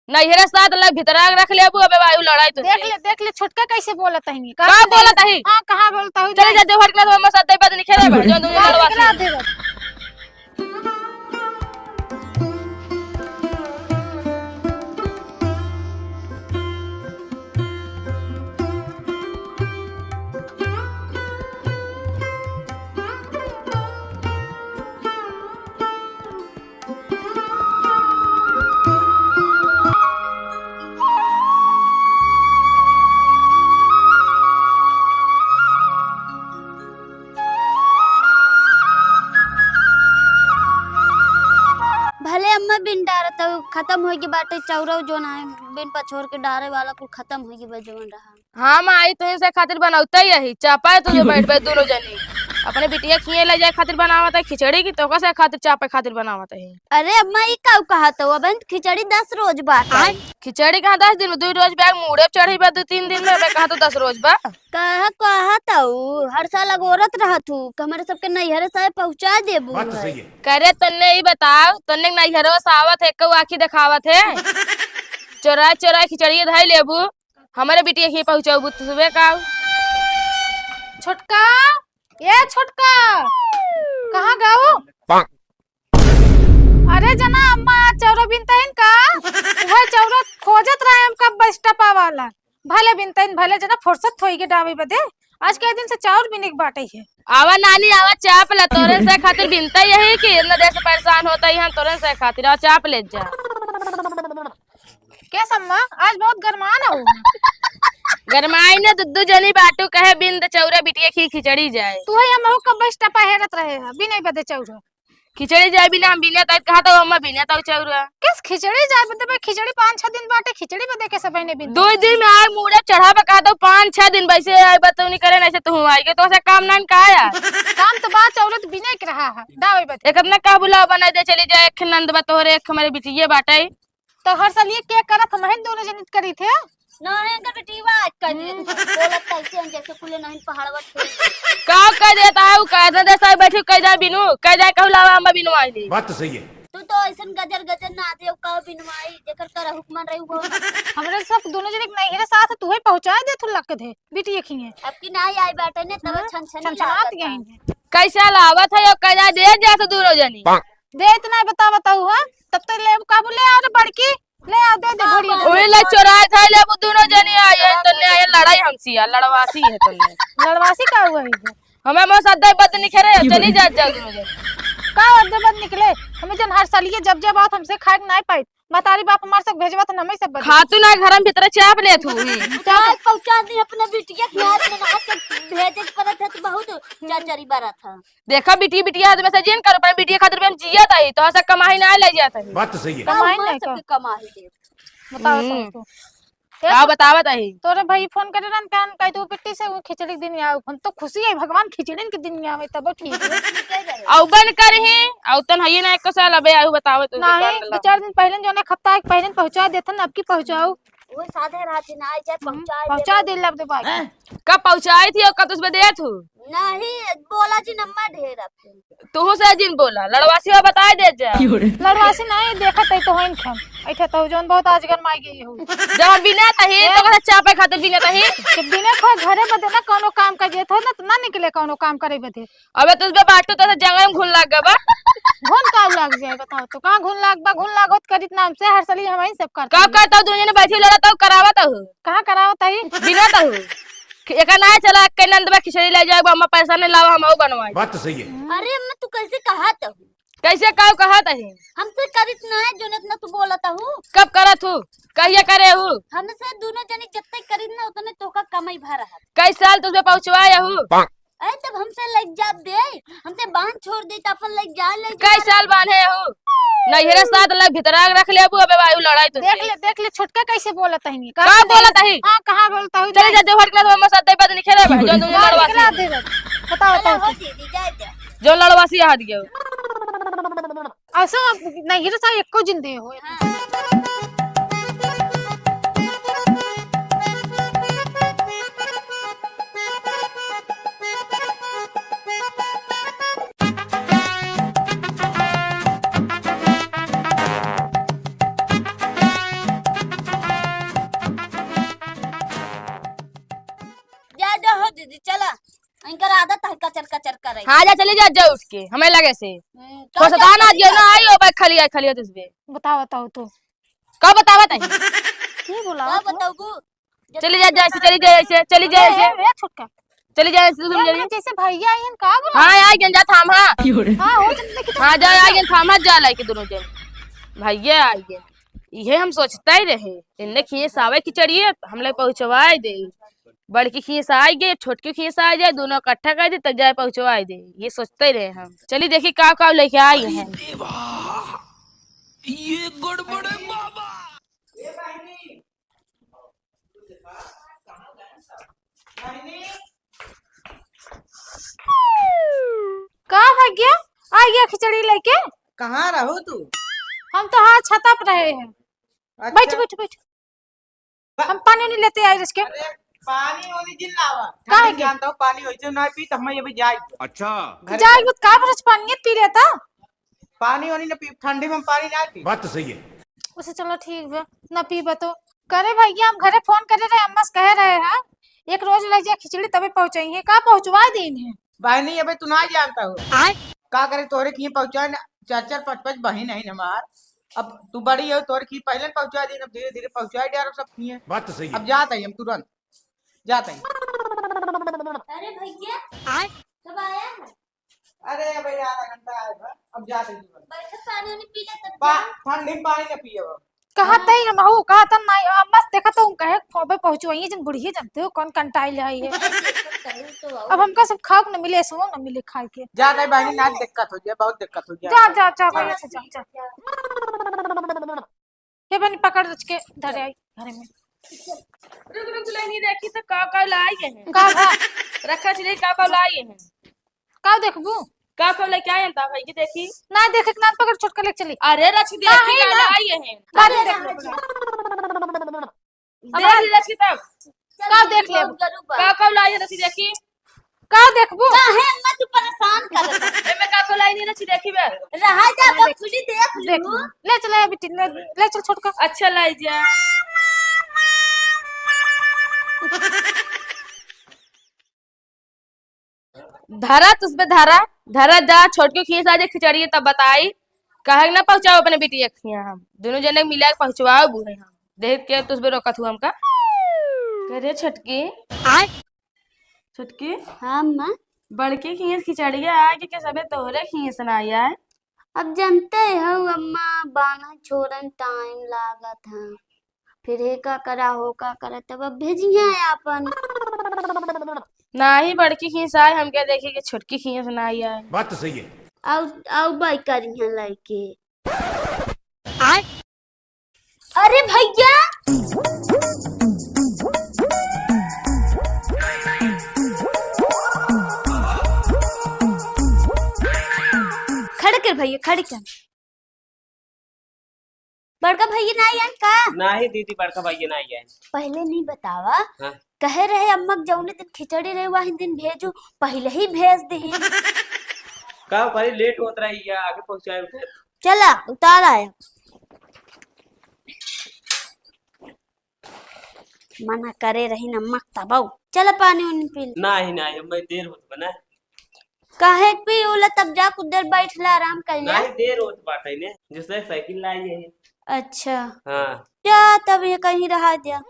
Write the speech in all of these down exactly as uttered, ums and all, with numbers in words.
नैहरे साथ लग भीतरा रख लेबू, अबे वायु लड़ाई तो देख ले, देख ले, छोटका कैसे बोलत है, का बोलत है? हाँ, कहाँ बोलत है? चले जा, देवहर के ना, तो हम साथ दे बदनी खेले बा, जो दुनिया लड़वा निकला से। दे। भले अम्मा बिन डारत हऊ, खतम होइगी बाटे चौरव जोन है, बिन पछोर के डारे वाला कुल खतम होइगी बा जवन रहा। हाँ माई, तुहीं से खातिर बनौते यही, चापा है तू जो बैठ बे दोनों जनी। अपने बिटिया खिए ले जाए खातिर बनावत है खिचड़ी की, तोका से खातिर चापे खातिर बनावत है। अरे अम्मा, ई काऊ कहत हऊ? अबे खिचड़ी दस रोज बा। आय, खिचड़ी कहाँ दस दिन में, दो रोज बैग मूड़े चढ़ी बा, दो तीन दिन में, अबे कहाँ तो दस रोज बा। कहा कहत हऊ, हर साल अगोरत रहत हू, कि हमरे सबके नैहरे से पहुँचा देबू। बात तो सही है। करे तन्ने ई बताओ, तन्ने नैहरे से आवत है, कऊ आँखी देखावत है, चोराए चोराए खिचड़ी धई लेबू। हमरे बिटिया के पहुँचौबू तू सुबह का। छोटका, ए छोटका, कहाँ गऊ? अरे जना, अम्मा आज चौरो बिनतहिन का? वह चौरो खोजत रहे हम कब बस टपा वाला। भले बिनतहिन, भले जना फुर्सत होई के डावे बदे। आज के दिन से चाउर बिने के बाटे है। आवा नानी, आवा चाप ला, तोरे से खातिर बिनता यही कि इतना देर से परेशान होता ही हम तोरे से खातिर। आवा चाप ले जा। के सम्मा, आज बहुत गरमान हो। गरमाई ने दुद्दू जनी बाटू कहे बिन द चौरा बिटिया खी खिचड़ी जाए। तू है हम कब बस टपा हेरत रहे हैं, बिने बदे चौरा। खिचड़ी जाए बिना हम बिना ताई कहा तो अम्मा बिना ताऊ चौरा। किस खिचड़ी जाए बदे बे, खिचड़ी पाँच छह दिन बाटे, खिचड़ी बदे के सब ने बिन। दो दिन में आए मूड़े चढ़ा बे कहा तो पाँच छह दिन वैसे आए बतौनी करे नहीं से तू आई के तो से काम नान का आया। काम तो बात चौरा तो बिने के रहा है, दावे बदे। एक अपना का बुलाओ बनाई दे चली जाए, एक नंद बा तोहरे, एक हमारे बिटिया बाटे। तो हर साल ये क्या करत, हम ही दोनों जनित करी थे। ना है, इनकर बेटी बात कर दिए, हम्म। बोलत कैसे हम जैसे कुले नहीं पहाड़वा छोड़। का कह देता है, वो कह दे, साहब बैठी, कह जाए बिनु, कह जाए, कहू लावा, हम बिनु आई नहीं। बात तो सही है। तू तो ऐसन गजर गजर ना दे, कहू बिनु आई, जेकर कर हुक्मन रही वो। हमरे सब दोनों जने के नैहरे साथ तू ही पहुँचा दे, तू लग दे, बिटिया खिए। अब की नहीं आई बाटे ने, तब हाँ, छन छन छनछनात लागत यहीं बा। है। कैसा लावत है, यो कह जाए, दे जा तो दोनों जनी। दे इतना बता, बताऊ, हाँ? तब तो ले, काबू ले आओ रे बड़की, ले आओ, दे दे, हाँ, घोड़ी बस। ले। ओही ले चोराए था, ले वो दोनों जने आए, तन्ने आए लड़ाई हमसी, आ लड़वासी है तन्ने। लड़वासी का हुआ है? हमें मोर साथ दे बद निकले, चली जा, जा दोनों जने। का अद्दे बद निकले? हमें जन हर साल ये जब जब बात हमसे खाए के नहीं पाई, मतारी बाप हमार सब भेजवा था, हमें सब बद खातू ना घर में भीतर चाप ले तू। चाप पहुँचा दी अपने बिटिया के हाथ में, आज के भेजे के परत है तो बहुत चरचरी बरत है। देखा बिटिया, बिटिया हाथ में से जिन करो, पर बिटिया खातिर भी हम जियत आई, तो हंसा कमाई ना ले जात आई। बात तो सही है। कमाई कमाई नहीं सबके का? कमाई दे। बताओ हम्म। तो, तो। का बतावत आई? तोरे भाई फोन करे रहन, कहन कह दू बिट्टी से वो खिचड़ी दिन आऊ। हम तो खुशी है, भगवान खिचड़ी के दिन आवे तब ठीक है। अउबन करही, अउतन हइये ना एको साल, अबे आऊ बतावत हूँ, नहीं, दुकान दो वाला। चार दिन पहले जो ना हफ्ता के पहले पहुँचा देथन, अब की पहुँचाऊ। वो साधे रात दिन आई जाए, हम्म, पहुँचा दे पहुँचा लो। दे लब दे भाई। हैं? कब पहुँचाई थी और कब तुझ पे दे तू? नहीं, बोला जी नम्मा ढेर अब। तू से जिन बोला, लड़वासी हो बताए दे जा। क्यों रे? लड़वासी नहीं, देखत है तो होइन खम। ऐठे तो जौन बहुत आज गरमाई गई हो। जब हम बिना तही, हैं? तो कहता चापे खातिर बिना तही। जब बिना खा घरे बदे ना कौनो काम कर देत हो ना, तो ना निकले कौनो काम करे बदे। अबे तुझ पे बाटू तो जंगल में घुन लाग गबा। घुन का लाग जाए बताओ तो, कहाँ घुन लाग बा? घुन लाग होत करित नाम से हर साल हम ही सब करते कब हैं। करता हूँ, दुनिया में बैठी लड़ा तो करावत हूँ। कहाँ करावत है? बिना तो हूँ। एका ना चला के नंद बा खिचड़ी ले जाए, अम्मा पैसा नहीं लावा, हम आऊ बनवाई। बात तो सही है। अरे अम्मा, तू कैसे कहा तो? कैसे काऊ कहा तही? हमसे करित ना है, जोन इतना तू बोलत हूँ। कब करत हूँ? कहिया करे हूँ? हमसे दोनों जनी जत्ते करित ना, उतने तोका कमाई भा रहत। कई साल तुझे पहुँचवाए हूँ? अरे तब हमसे लग जा दे, हमसे बांध छोड़ दे, तो अपन लग जा, ले जा। कई साल बांधे हूँ? नैहरे साथ लग भीतरा रख लेबू, अबे वायु लड़ाई तो देख ले, देख ले, छोटका कैसे बोलत है? का बोलत है? हाँ, कहाँ बोलत है? चले जा, देवहर के ना, तो हम साथ दे बदनी खेले बा, जो दुनिया लड़वासी। बताओ, बताओ। हो दीदी, जाए दे। जो लड़वासी हाथ गयो। असो नहीं, हीरो साहब एको जिंदे हो। हाँ। जी, चला, इनकर आदत है कचर कचर करे। हाँ, जा, चली जा, जा उठ के, हमें लगे से। हम्म, का सोचता ना, करती जो है? ना आई हो, भाई, खाली आई, खाली आई तुझ पे। बताओ, बताओ तू। का बतावा तही? के बोला का तू? बताऊबू? चली जा, जा, ऐसे चली जा, ऐसे, चली जा, ए, ऐसे। ए, ए, छोटका। चली जा, ऐसे तुम ए, चली। जैसे भैया आइन, का बोला? हाँ, आ गए, जा थाम, हाँ। हाँ, हो, चल, देखी तो। हाँ, जा, आ गए, थाम, हाँ, जा, लाइके दोनों जन। भैया आ गए। इहे हम सोचता ही रहे, इन्ने खीस आवे खिचड़िए, हम लोग पहुँचवाए दे। बड़की खीस आइ गए, छोटकी खीस आइ जाए, दोनों इकट्ठा कर दे, तब जाए पहुँचवाए दे। ये सोचते ही रहे हम। चली देखी का का लेके आई अरे हैं। देवा, ये गड़बड़ है बाबा। का भैया? आ गया खिचड़ी लेके? कहाँ रहो तू? हम तो हाँ छता पे रहे हैं। अच्छा। बैठ, बैठ, बैठ। बा- हम पानी नहीं लेते आए इसके। अरे, पानी वानी जिन लावा। काहे ठंडी के? जानता हूँ, पानी वैसे ना पी तो हमें ये भी जाए। अच्छा। घरे जाए जाए। तो का बरस पानी पी लेता? पानी वानी ना पी, ठंडी में पानी ना पी। बात तो सही है। उसे चलो ठीक बा, ना पीबा तो। करे भैया, हम घरे फोन करे रहे, अम्मा से कहे रहे हैं, एक रोज लग जाए खिचड़ी तबे पहुँचाई है, का पहुँचवा दीन है? बहनी, अबे तू ना जानता हो। आय? का करे, तोहरे खिए पहुँचाए ना, चार चार पाँच पाँच बहिन है हमार। अब तू बड़ी हो, तोहरे खिए पहले पहुँचा दीन, अब धीरे धीरे पहुँचाए दे, अब सब खिए। बात तो सही है। अब जात है हम तुरंत, जात है। अरे भैया, आय? कब आया है? अरे, अबे आधा घंटा आए बा, अब जात है तुरंत। बैठो, पानी वानी पी ले तब पा-, जा। ठंडी में पानी ना पिए बा। कहा हाँ। तई हम हऊ, कहा तन नाई, आ, मस्त देखा तो हम कहे, अबे पहुँचो, ये जन बुढ़िए जानते हो, कौन कंटाइल है ये। तू तो अब हमका सब खाओ न मिले, सुनो न मिले खाए के। जा, नहीं बहनी, ना दिक्कत हो जाए, बहुत दिक्कत हो जाए। जा, जा, जा, भैया से जा, जा। ये बहनी पकड़ रच के धरे आई घरे में। रुक, रुक, दुल्हनी देखी तो का, का लाई है। का भा? रखा चली, का, का लाई है। का देखबू? का को लेके आए हैं ता भाई की देखी? ना देखे के ना पकड़ छोटका लेके चली। अरे रच के देखी नहीं का ना। लाई है। बाद में देख लो। देख ली रच के तब। का देख ले? का को लाई है रच के देखी? का देखबू? काहे अम्मा तू परेशान कर? एमे का को लाई नहीं रच के देखी बे। रहा जा तो खुली देख देख लू। ले चल अभी टी-, ले, ले चल छोटका। अच्छा लाई जा। धरा तुझ पे धरा, धरा जा, छोटकी खीस आ जाए खिचड़ी तब बताई। कहे ना पहुँचाओ अपने बिटिया खिया हम। दोनों जने मिला के पहुँचवाओ बूढ़े हम। देख के तुझ पे रोकत हुआ हमका। करे छोटकी। आय। छोटकी। हाँ, अम्मा। बड़की खीस खिचड़िया आए कि, कि सबे तोहरे खीस ना आए? अब जानते हो अम्मा, बान्हा छोड़न टाइम लागत है। फिर हे का करा, हो का करा, तब अब भेजिया आपन। नाही, बड़की खीस आए, हमके देखी कि छोटकी खीस ना आए। बात तो सही है। आउ, आउ बाई करिया लइके। आय। अरे भैया, खड़े कर भैया, खड़े कर। बड़का भैया ना आए का? नाही दीदी, बड़का भैया ना आए। पहले नहीं बतावा। हाँ। कहे रहे अम्मा के जौने दिन खिचड़ी रहे वही दिन भेजू, पहले ही भेज दही। का भाई लेट होत रही है, आगे पहुँचाए उठे। चला उतार आया। मना करे रही ना अम्मा तबौ। चला पानी उनी पी ले। नाही, नाही, अम्मा देर होत बना। काहे पी उला तब जा कुछ देर बैठ ला, आराम कर ले। नाही देर होत बाटे ने, जैसे साइकिल लाई है। अच्छा। हाँ। जा तब ये कहीं रहा दिया।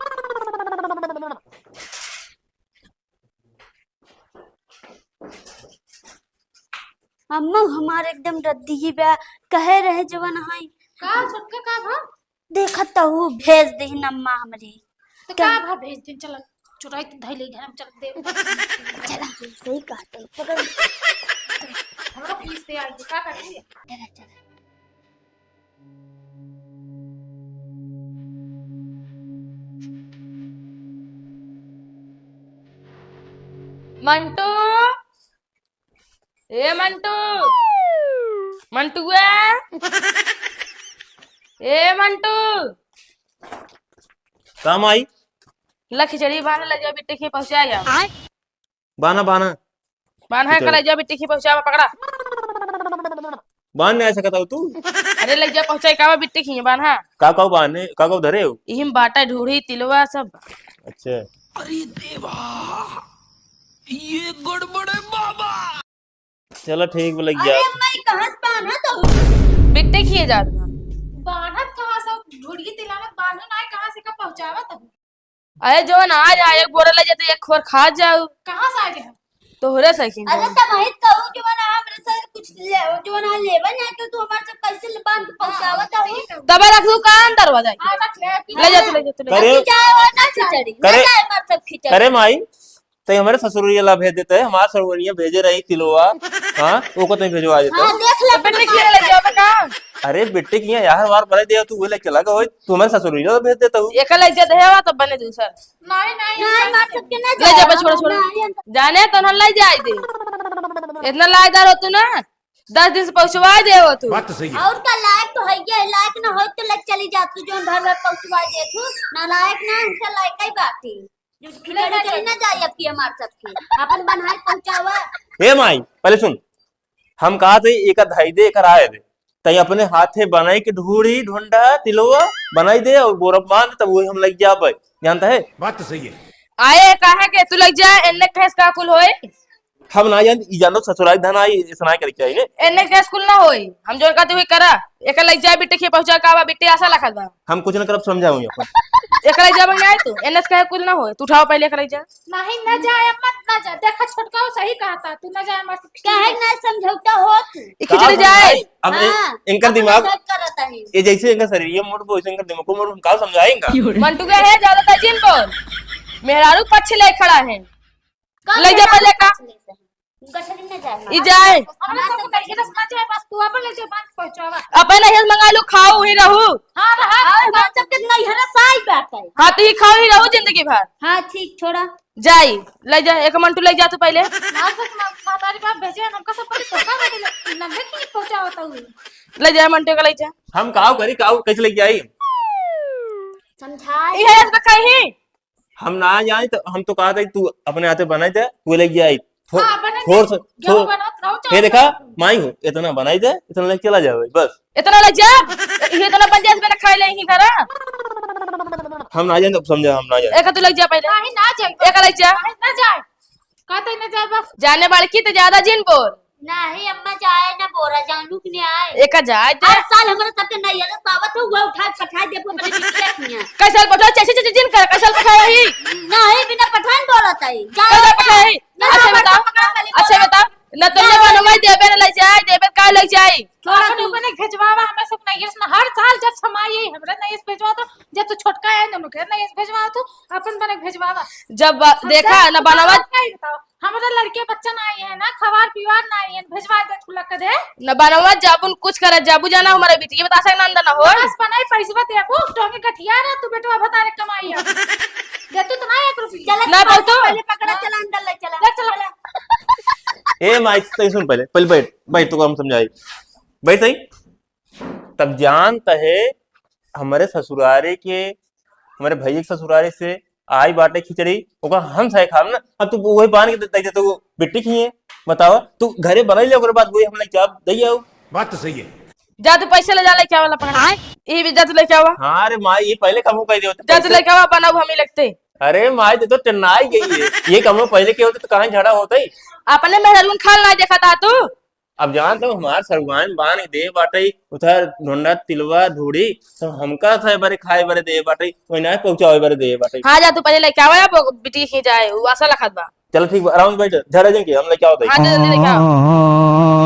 अम्मा हमारे एकदम रद्दी बा, कहे रहे जवन हाई। का छोटका का भा? देखत तो हूँ, भेज देहिन अम्मा हमरे। तो का भा भेज दिन, चल चुराई तो धइले घर में चल दे। चला, सही कहते, पकड़। हमरा पीस पे आई, का करती है? चला, चला। मंटू, ए मंटू, मंटुआ, ए मंटू। का माई? ला खिचड़ी बांध, ले जा बिट्टी के पहुंचा जा। बान्हा, बान्हा। बान्हा है, खिचड़ी। कलेजा बिट्टी की पहुंचावा, पकड़ा। बान्ह नहीं आ सकता हो तू? अरे ले जा पहुंचाई, कावा बिट्टी की बान्हा। का का बान्हे, का का धरे हो? इहिम बाटा, ढूढ़ी, तिलवा सब। अच्छा। अरे देवा। ये गड़बड़ है बाबा। चलो ठीक बा, लग अरे जा। अम्मा, ई कहाँ से बान्हत हऊ? बिट्टे खिए जात बा। बान्हत कहाँ से? ढुड़गी तिलावत बान्हो ना, कहाँ से का पहुँचावत हऊ? अरे जवन आ जाए, एक बोरा ले जाते, एक खोर खा जाऊ। कहाँ से आ गए? तोहरे से की अरे बोल। तब वही कहू, जवन हमरे से कुछ ले, जवन हम लेबे ना के, तू हमारे से कैसे ले बांध के पहुँचावत हऊ? तब रख दू का अंदर हो जाए। हाँ, रख ले, पी ले जा ले। तू, ले जा तू, ले जा। करे, रख जाए, वो ना खिचड़ी, ना करे, जाए हमारे सब खिचड़ी। करे माई, तई हमरे ससुररिया ला भेज देते, हमार ससुररिया भेजे रही तिलवा, हाँ, ओको तई भेजवा देते। हाँ, देख ले, तो बेटे अपने किया ले जाबे का? अरे बेटे किया यार, हमार बने दे, तू वो ले चला गए, तू हमारे ससुररिया ला भेज देता हूँ। एक ले जा दे हवा, तब बने दूसर। नहीं, नहीं, नहीं, नहीं। मार सबके ना ले जा जाए। बे, छोड़ा, छोड़ा। नहीं, हम जाने तो ना ले जाए दे। इतना लायदार हो तू ना, दस दिन से पहुँचवा दे हो तू। बात तो सही है। और का लायक तो है, ये लायक ना हो तो ले चली जा तू, जो घर में पहुँचवा दे तू, ना लायक ना, उनसे लायक ही बात है। जो खिचड़ी चली ना जाए, अब की हमार सबके अपन बनाए पहुँचावा। हे माई, पहले सुन, हम कहा थे एक धाई दे, एक राय दे, तई अपने हाथे बनाई के ढूढ़ी, ढोंढा, तिलवा बनाई दे और बोरा बांध, तब वही हम लग जाबे, जानता है? बात तो सही है। आए कहा के तू लग जा, एन्ने कहेस का कुल होए? हम ना जान, ई जानो ससुराल धन आई, ऐसा ना करे चाहिए ने। एन्ने कहेस कुल ना होई, हम जोर का तू ही करा, एक लग जाए बिट्टे के पहुंचा का बा, बिट्टे आशा लखत बा। हम कुछ ना करब, समझाऊं अपन। एक लग जाबे ना तू, एन्ने से कहे कुल ना होए, तू उठाओ पहले एक लग जा। नहीं, ना जाए, मत ना जा, देखा छोटका वो सही कहा था, तू ना जाए, मत काहे ना समझौता हो तू? ई खिचड़ी का जाए। समझाई? अब ए-, हाँ, इनकर अपना दिमाग, बात करत है। ये जैसे इनका शरीर, ये मोट, वैसे इनकर दिमाग को मोट, हम का समझाएंगा? मंटू के है, ज्यादा तजिन बोल। मेहरारू पक्ष ले खड़ा है। कौन ले जा मेहरारू पहले का। पक्ष ले सही? गठरी न जाए। ई जाए। हमरा सब के रस ना जाए, बस तू अपन ले जा, बांध पहुंचावा। अपन ले मंगा लो, खाओ ही रहू। हाँ, रहा। और हम सब के नहीं है ना, साई बात है। हाँ, तो ही खाओ ही रहू जिंदगी भर। हाँ, ठीक, छोड़ा। जाई, ले जा, एक मंटू ले जा तू पहले। ना सच में, महतारी बाप भेजे, हमका सब करी धोखा दे दिले। नंदे की पहुंचावत हूँ। ले जा मंटू का ले जा। हम काव करी, काव कैसे लेके आई? समझाई। ये है, इसमें कहीं। हम ना जाए तो हम तो कहा था कि तू अपने हाथे बनाई दे, तू लेके आई। थो-, हाँ, बना दे। थोड़ से, गेहूं थोड़-, बनाओ, रहो, ये चावल देखा, बनाओ। माई हो, इतना बनाई दे, इतना लेके चला जावे, बस। इतना लग जा, ये इतना पंचायत में खाए ले ही घरा। हम ना जाए, अब समझा, हम ना जाए। एक तू लग जा पहले। नहीं, ना जाए। एक लग जा। नहीं, ना जाए। कहते ही ना जाए बस। जाने वाली की तो ज्यादा जिन बोल। नहीं अम्मा, जाए ना बोरा, जानू कि नहीं आए। एक जाए दे। हर साल हमारे साथ नहीं है, तो आवत हो, वो उठा के पठा दे, अपने बिटिया किया। कैसे पठा, चाची, चाची, जिन कर, कैसे पठा रही? नहीं, बिना पठान बोलत है। जाए कैसे ना। पठा रही? ना, अच्छा ना, बताओ, ना, ना, अच्छा ना। बताओ, ना तुमने ना, बनवाई देबे, ना ले जाए, देबे का ले जाए? थोड़ा अपन तू बने भेजवावा, हमें सब नहीं है, हर साल जब समाई है, हमरा नहीं है भेजवा तो, जब तो छोटका है, दोनों के नहीं है भेजवा तो, अपन बने भेजवावा। जब ब-, हम देखा, जब ना तो बनवा। बताओ, का ही बताओ, हमरा लड़के बच्चा ना आई है ना, खवार पिवार ना आई है, भेजवा दे तू लग दे। ना बनवा, जाबुन कुछ करे, जाबू जाना हमारे बेटी, ये बता सकना अंदर ना हो। बस बनाई पैसवा दे, वो टोंगे गठिया रहा, तू बेटवा बता रे कमाई है। दे तू तो ना एक रुपया। चला, ना चला, बोल तो। पहले पकड़ा, हाँ। चला अंदर ले चला। ले चला। चला। ए माई, तई सुन पहले, पहले बैठ, बैठ, तो हम समझाई। बैठ तई। तब जानत है, हमरे ससुरारे के, हमरे भैया के ससुरारे से आई बाटे खिचड़ी, ओका हम सहे खाब ना। अब तू वही बांध के दे दे, तो वो बिट्टी खिए, बताओ, तू घरे बनाई ले, ओकरे बाद वही हम लेके आब, दे आओ। बात तो सही है। जा तू पैसे ले जा, लेके आवा ला पकड़ा। आय। ये भी जा तू लेके आवा। हाँ रे माई, ये पहले कमो कह दे होते जा तू पैसे। लेके आवा, बनाओ हम ही लगते। अरे माई, ते तो टेन्नाई गई है। ये कमो पहले के होते तो कहाँ झगड़ा होता ही? अपने मेहरून खाल ना देखा था तू। अब जान तो हमार सगुआन बांध दे बाटे, उधर ढोंडा तिलवा धूड़ी, तो हमका से बरे खाए बरे दे बाटे, वही ना पहुंचावे बरे दे बाटे। हाँ, जा तू पहले लेके आवा, अब बिट्टी ही जाए, वो आशा लखत बा। चलो ठीक बा, आराम से बैठ, झरा जन के हम लेके आओ तई। हाँ, जल्दी लेके आओ।